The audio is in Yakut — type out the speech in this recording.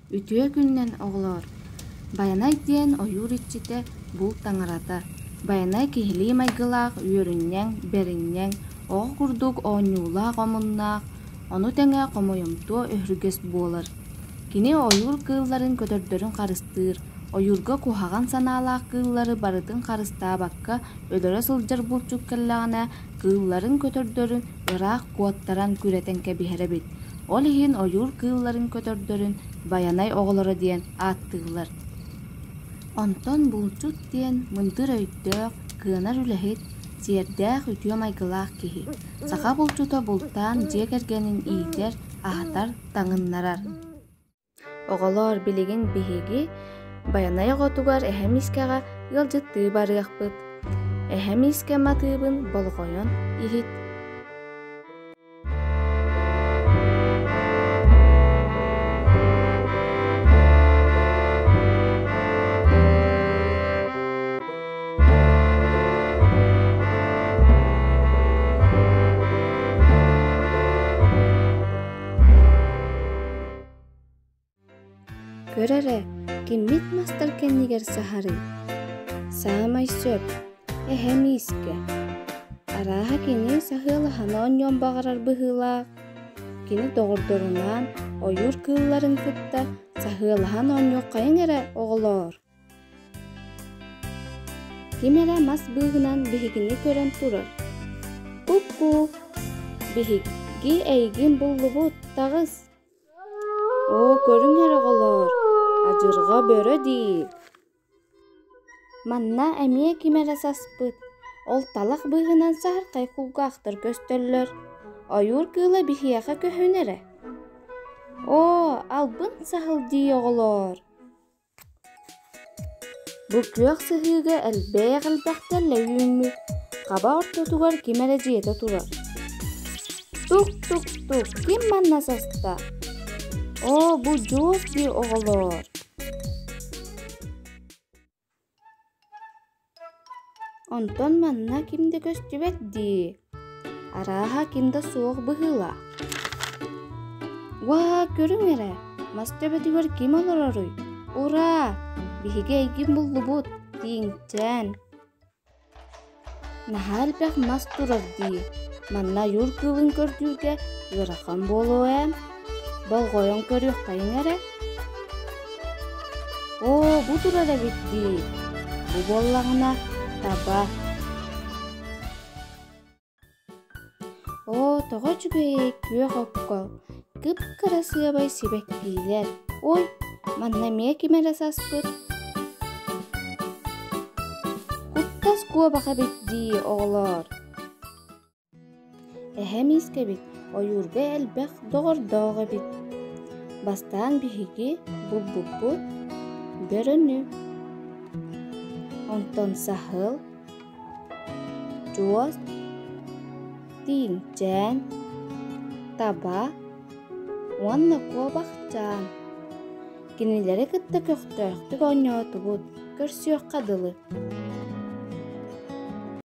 Үтүө күнүнэн, оҕолоор! Байанай диэн ойуур иччитэ, булт таҥарата. Байанай киһилии майгылаах, үөрүнньэҥ, бэринньэҥ, оҕо курдук оонньуулаах-омуннаах, ону тэҥэ хомойумтуо өһүргэс буолар. Кини ойуур кыылларын көтөрдөрүн харыстыыр, ойуурга куһаҕан санаалаах кыыллары барытын харыстаабакка өлөрө сылдьар булчут кэллэҕинэ, кыылларын көтөрдөрүн ыраах куоттаран күрэтэн кэбиһэр эбит. Ол иһин ойуур кыылларын-көтөрдөрүн Байанай оҕолоро диэн ааттыыллар. Онтон булчут диэн мындыр өйдөөх, кыанар үлэһит, сиэрдээх үтүө майгылаах киһи. Саха булчута бултаан дьиэ кэргэнин иитэр, аһатар, таҥыннарар. Оҕолоор, билигин биһиги Байанай оҕотугар эһэ миискэҕэ ыалдьыттыы барыахпыт. Эһэ миискэ матыыбын болҕойон иһит. Көр эрэ, киммит мастар кэннигэр саһарый? Саамай сөп, эһэ миискэ. Арааһа кини саһыалаһан оонньуон баҕарар быһыылаах. Кини доҕордорунаан ойуур кыылларын кытта саһыалаһан оонньуоххайыҥ эрэ, оҕолоор. Ким эрэ мас быыһынан биһигини көрөн турар: «Ку-ку, биһиги эйигин буллубут, таҕыс!» Оо, көрүҥ эрэ оҕолоор, адьырҕа бөрө дии Манна эмиэ ким эрэ саспыт, ол талах быыһынан саһархай кулгаахтар көстөллөр, ойуур кыыла биһиэхэ көһүн эрэ. Оо, албын саһыл дии оҕолоор Бу күөх сыһыыга элбэх-элбэх тэллэй үүммүт, хаба ортотугар ким эрэ дьиэтэ турар. Тук-тук-тук, ким манна саста? Оо, бу дьуос дии оҕолоор Онтон манна ким да көстүбэт дии, арааһа ким да суох быһыылаах. Уаа, көрүҥ эрэ, мас төбөтүгэр ким олороруй? Ураа, биһиги эйигин буллубут, тииҥчээн. Наһаа элбэх мас турар дии, манна ойуур кыылын көрдүүргэ ыарахан буолуо ээ, болҕойон көрүөххэйиҥ эрэ. Оо, бу турар эбит дии, бу буоллаҕына таба. Оо, тоҕо үчүгэйэй күөх окко, кып-кырасыабай сибэккилэр. Ой, манна эмиэ ким эрэ саспыт. Куттас куобах эбит дии, оҕолоор. Эһэм иискэбит ойуурга элбэх доҕордоох эбит. Бастаан биһиги булбуппут бөрөнү. Онтон саһыл, чуос, тииҥчээн, таба уонна куобахчаан. Кинилэри кытта көхтөөхтүк оонньоотубут, көрсүөххэ дылы.